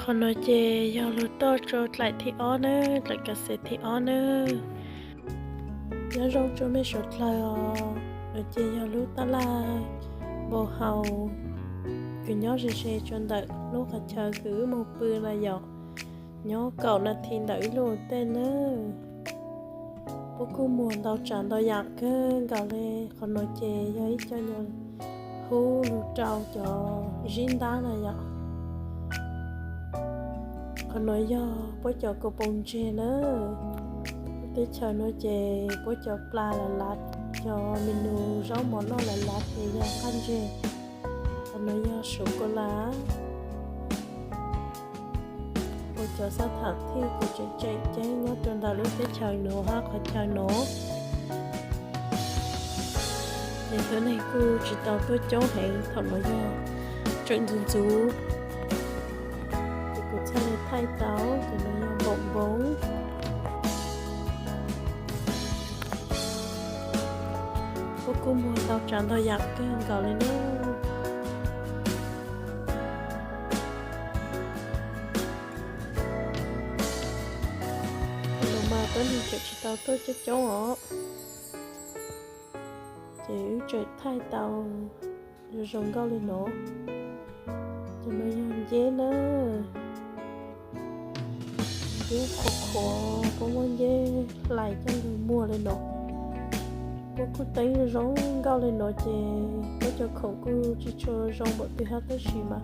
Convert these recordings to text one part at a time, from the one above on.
Qhov no ces yog lub toj rau dlaim thib ob na, dlaim kas xes thib ob na. Nyob zoo rau mej suav dlawg os, no ces yog lub tab laj npau haus kws nyob ze ze rau ntawm lub qhov chaw kws wb moog pw na yom, nyob kaum nas this ntawm ib lub tej na. Puab kuj muag ntau tsav ntau yaam kawg nkaus le. Qhov no ces yog ib co nyuag hub lug rau cov zib ntab na yom. Qhov no yog puab cov kaus poos ntseg na. Teb chaws no ces puab cov plas lam lav, cov menu zaub mov noj lam lav ces yog nqaj ntseg. Qhov no yog sua kas las. Ua cov xab tham thij kuj tseem tseem ceeb nyob rau ntawm lub teb chaws nuav hab qhov chaw nuav. Ces tuab neeg kuj tsis tau tuaj coob heev, thaum no yog tseem ntxuv ntxuv, ces kuv txhaj le thaij tau. Tus no yog npoom npoov. Puab kuj muag ntau tsav ntau yaam kawg nkaus le na. Thaum no mas tuab neeg tseem tsis tau tuaj coob coob os, ces wb tseem thaij tau zoo zoo nkauj le no. Tus no yog nceb na, nceb qhuav qhuav, puab muab nceb hlais coj lug muag le no. Puab kuj teeb zoo zoo nkauj le no ces puab cov khoom kuj tsis tshua zoo npaum twg hab, tab sis mas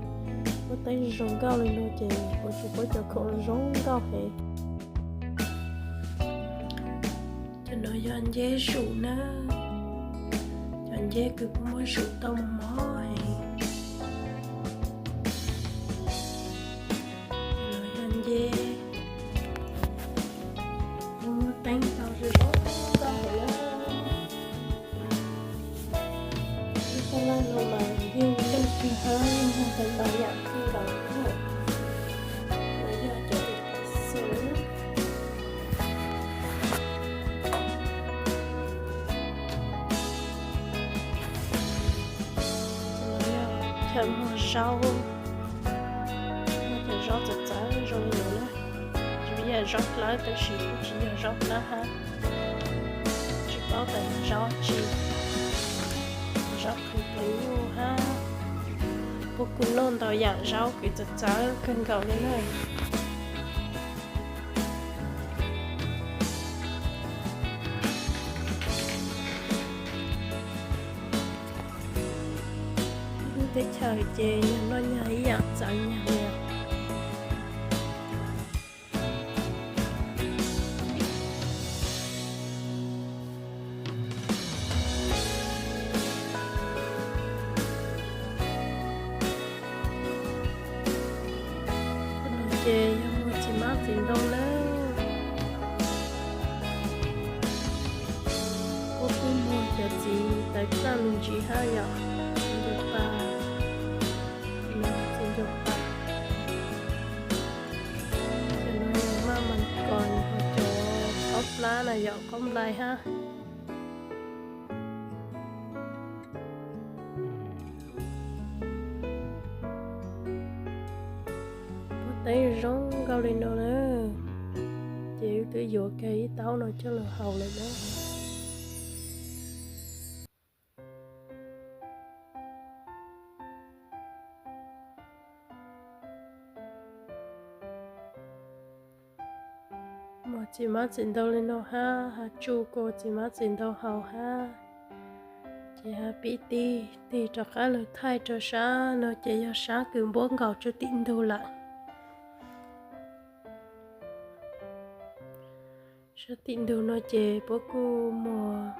puab teeb zoo zoo nkauj le no ces ua rua puab cov khoom zoo nkauj heev. Cov no yog nceb zuj na, cov nceb kws puab muab zuj tau mos mos heev. Cov no yog nceb, puab muab teeb tau zoo zoo nkauj heev. Lub tab laj no mas yeej leej twg hab yeej muag tau ntau yaam kawg nkaus. No yog cov xwb. Chaw muag zaub, muag cov zaub txawv txawv zoo li no na. Tsuas yog zaub plawv tab sis kuj tsis yog zaub plawv hab, tsis paub tas yog zaub tsi, zaub qhwv qhwv nyuj hab. Puab kuj noj ntau yaam zaub kws txawv txawv kawg nkaus li na. Lub teb chaws ces yog noj nyag ib yaam txawv nyag li. Ces yog muag txiv hmab txiv ntoo na. Puab kuj muag cov txiv tawv txaj me ntsis hab yom, txiv ncuav pas, txiv ncuav pas. Cov no yog maj mas kos, ho cov qaub plab na yom, qaub nplai hab. Puab teeb zoo nkauj li no na, ces wb twb yuav kiag ib taub no coj lug haus lawm na. Muag txiv hmab txiv ntoo li no hab, hab tsuj kua txiv hmab txiv ntoo haus hab, ces hab pib tig tig rov qab lug thaij rau sab no ces yog sab kws npuab nkaus rau tim ntug lawm. Sab tim ntug no ces puab kuj muag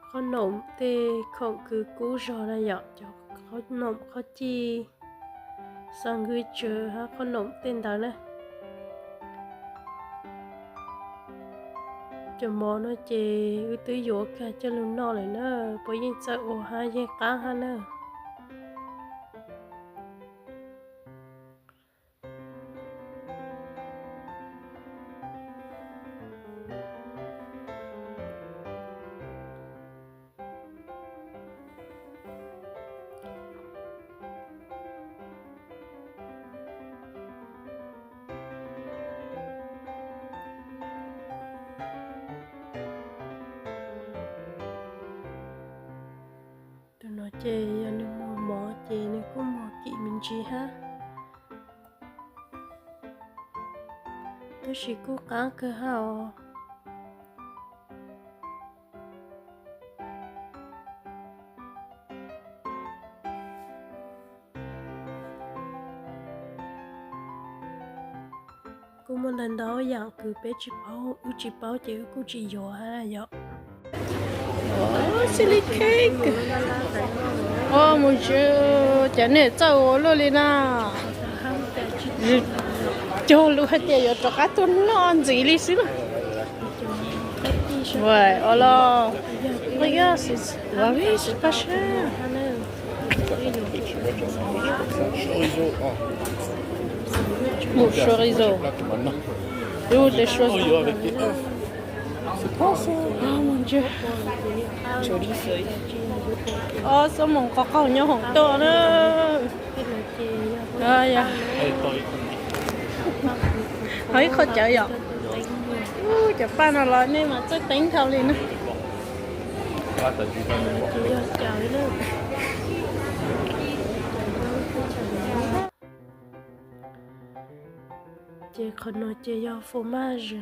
qhob noom tej khoom kws kub zog na yom, cov qhob noom qhob cij, xav nkws tsawv hab qhob noom tej ntawd na. Cov mov no ces wb twb yuav kiag coj lug noj lawm na, puab yeej txawj ua hab yeej qab hab na. Ces yog nws muag mov ces nws kuj muag kim me ntsis hab, tab sis kuj qab kawg hab os. Kuj muaj ntau ntau yaam kws peb tsis paub, wb tsis paub ces wb kuj tsis yuav hab yom. Xws li cake. Mus tsis, cas nej txawj ua luaj li na. Cog lus hais tias yuav rov qab tuaj noj ntxiv li xwb na. Ua los, ua yog, ua vib pab sab. Mus chorizo. Mus chorizo. Ob xuab moos qhov qaug nyob hoom tuaj na. Ho ib qho cawv yom. Cov paj no los nej mas txawj teeb dhau li na. Ces qhov no ces yog fromage,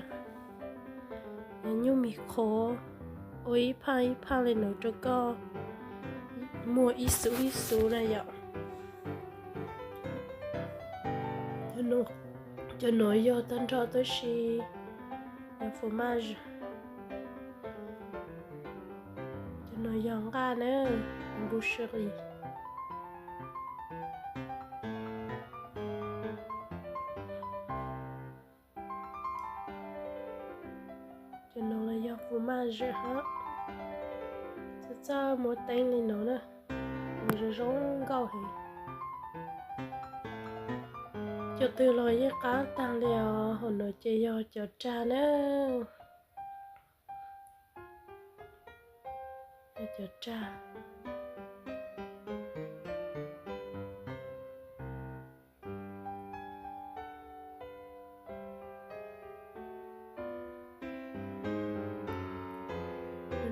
yog nyuj mis qhuav, ua ib phaj ib phaj li no rau koj muag ib xuv ib xuv na yom. Cov no yog tag nrho tab sis yog fromage. Cov no yog nqaj na, boucherie. Cov no los yog fromage hab. Txawj txawj muab teeb li no na, ua zoo zoo nkauj heev. Cov twg los yeej qab tag li os. Hauv no ces yog cov raj na. Cov raj.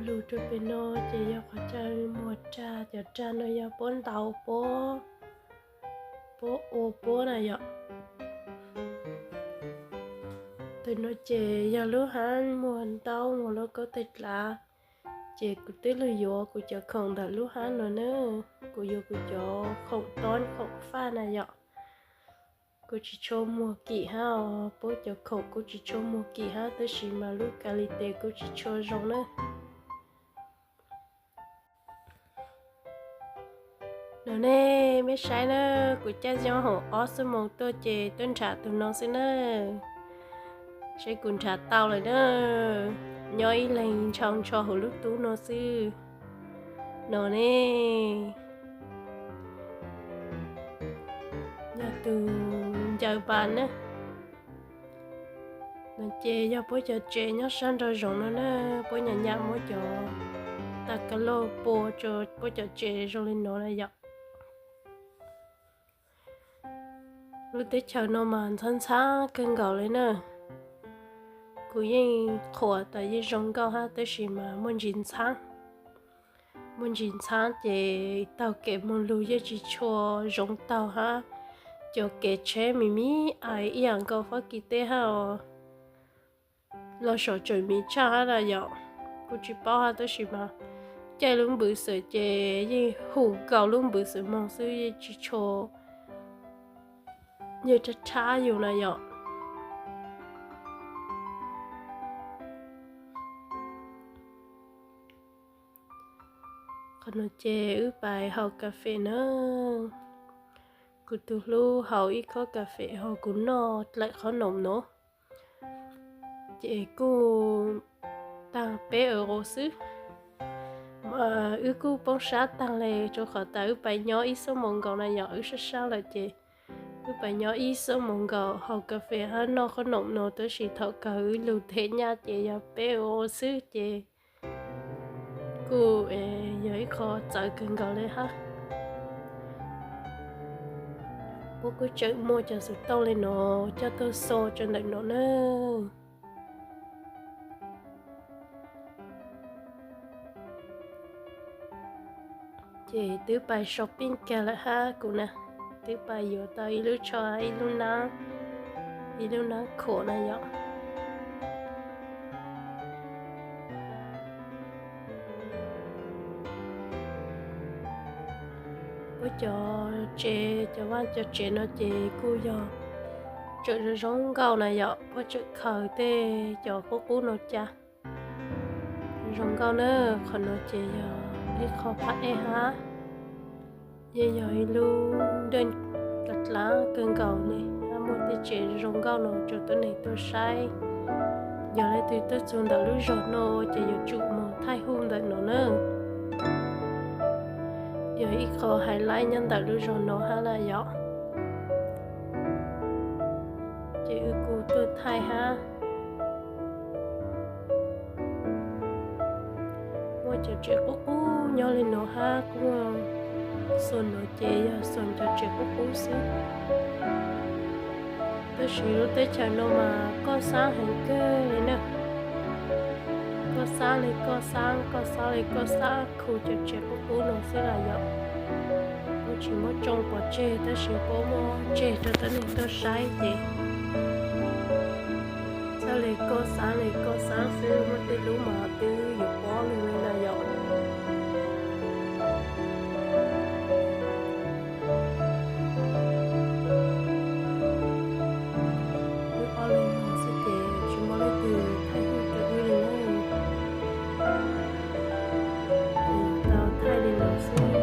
Lug rau pem no ces yog qhov chaw muag raj, cov raj no yog puab ntaus puab, puab ua puab na yom. Tus no ces yog lub hab muag ntaub muag lauj kaub teg dlav, ces kuv twb lug yuav kuv cov khoom ntawm lub hab no na. Kuv yuav kuv cov khoom tob khoom faj na yom. Kuj tsis tshua muag kim hab os, puab cov khoom kuj tsis tshua muag kim hab, tab sis mas lub ka li tes kuj tsis tshua zoo na. No ne, mej saib na, kuv caij zoo hauv ob xuab moos tuaj ces tuaj nrhav tus no xwb na. Saib kuv nrhav tau lawm na, nyob ib leeg ntshaus ntsho hauv lub tub no xwb. No ne, yog tus ncaws pas na. No ces yog puab cov tsev nyob sab nraum zoov no na, puab nyam nyam muab cov tas ka lauj pua rua puab cov tsev zoo li no na yom. Lub teb chaws no mas ntxhab ntxhab kawg nkaus li na. Kuv yeej qhuas tas yeej zoo nkauj hab, tab sis mas muaj ntsis ntxhab. Muaj ntsis ntxhab ces taug kev moog lug yeej tsis tshua zoo taug hab. Cov kev tsheb me me ais ib yam nkaus Fab Kis teb hab os. Los saum tseem me tshaj hab na yom. Kuv tsis paub hab, tab sis mas caij lub npws xwm ces yeej hum nkaus lub npws xwm moog xwb, yeej tsis tshua, yeej rhab rhab yus na yom. Qhov no ces wb pais haus kas fes na. Kuv tus hlub haus ib khob kas fes hos kuv noj dlaim qhob noom no, ces kuj taag peb euro xwb. Wb kuj poob sab taag le rua qhov tas wb pais nyob ib xuab moos nkaus na yom, wb sab sab lawm ces wb pais nyob ib xuab moos nkaus haus kas fes hab noj qhob noom no, tab sis thaum kawg wb lug them nyaj ces yog peb euro xwb ces kuj yog ib qho txawv kawg nkaus li hab. Puab kuj tseem muaj cov xov tooj li no coj tuaj xo rua ntawm no na. Ces twb pais shopping kiag lawm hab kuv na, twb pais yuav tau ib lub tsho, ib lub nab, ib lub nab khuam na yom. Puab cov tsev, cov vaaj cov tsev no ces kuj yog tseem zoo zoo nkauj na yom, puab tseem khaws tej cov qub qub no ca. Zoo nkauj na, qhov no ces yog ib qho phab ej hab, yeej yog ib lub dej kav dlaab kawg nkaus li, hab muaj tej tsev zoo nkauj no rau tuab neeg tuaj saib. Yog leej twg tuaj txug ntawm lub zog no ces yuav tsum moog thaij hwj ntawm no na. Yog ib qho highlight nyob ntawm lub zog no hab lawm yom. Ces wb kuj tuaj thaij hab. Muaj cov tsev qub qub nyob li no hab, kuj xuas no ces yog xuas cov tsev qub qub xwb. Tab sis lub teb chaws no mas koj xaab heev kawg li na. Koj xaab li koj xaab, koj xaab li koj xaab, khu cov tsev qub qub no xwb lawm yom. Puab tsis muab tsoo pov tseg, tab sis puab muab tseg rau tuab neeg tuaj saib ces txhaj le koj xaab le koj xaab xwb, muaj tej lub mas twb yuav pob lug li lawm yom. Wb ob leeg no xwb ces tsis muaj leej twg thaij hwj rau wb li na. Ces tau thaij li no xwb.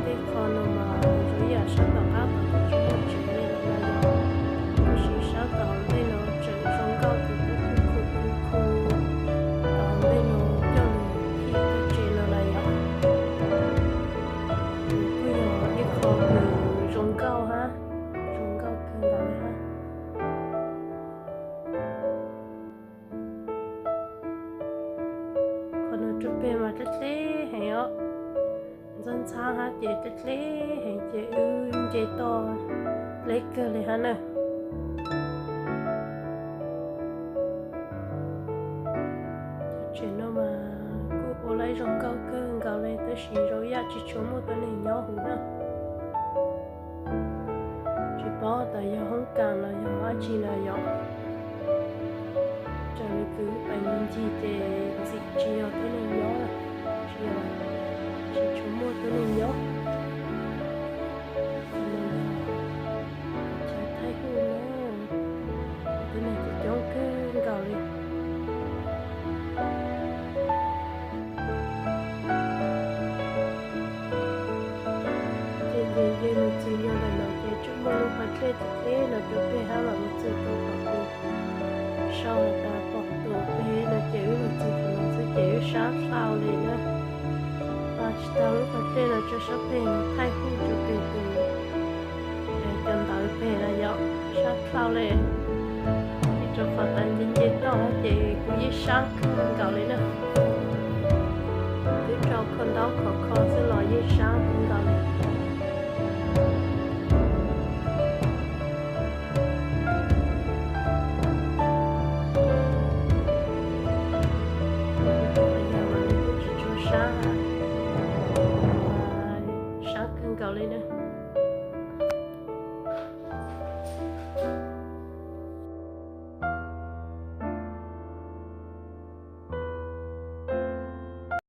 Tej qho no mas zoo yam sab tom qab tod tsis muaj tsev li lawm na yom. Tab sis sab tom ntej no tseem zoo nkauj kawg, kuj khu khu khu, tom ntej no coj lug phim tej tsev no lawm yom. Kuj yog ib qho kws zoo nkauj hab, zoo nkauj kawg nkaus li hab. Qhov no rau peg mas dleb dleb heev os. Ntxhab ntxhab hab ces dleb dleb heev ces wb nce toj dleb kawg li hab na. Cov tsev no mas kuj ua laib zoo nkauj kawg nkaus li, tab sis zoo yam tsis tshua muaj tuab neeg nyob huv na. Tsis paub tas yog hoob kas los yog dab tsi na yom. Raws li kuv pais ncig ncig ces ntxim tsis yog tuab neeg nyob, tsis yog, tsis tshua muaj tuab neeg nyob. Chaw thaij hwj na, tuab neeg coob coob kawg nkaus li. Ces nce nce mus txug nyob ntawm no ces tseem muaj lub pas dlej dleb no rau peg hab los mus txug rau qhov kws sau has tas pom tuam peg no ces wb mus txug qhov no xwb ces wb sab dlhau li na. Pas tsis taug lub pas dlej no rau sab peg no thaij hwj rau peg tus cov ntawv peg na yom, sab dlhau li. Vim rau qhov tas nce nce toj ces kuv yeej sab kawg nkaus li na. Twb rau khau ntaub khov kho xwb los yeej sab kawg nkaus li. Yog mas nws kuj tsis tshua sab, sab kawg nkaus li na.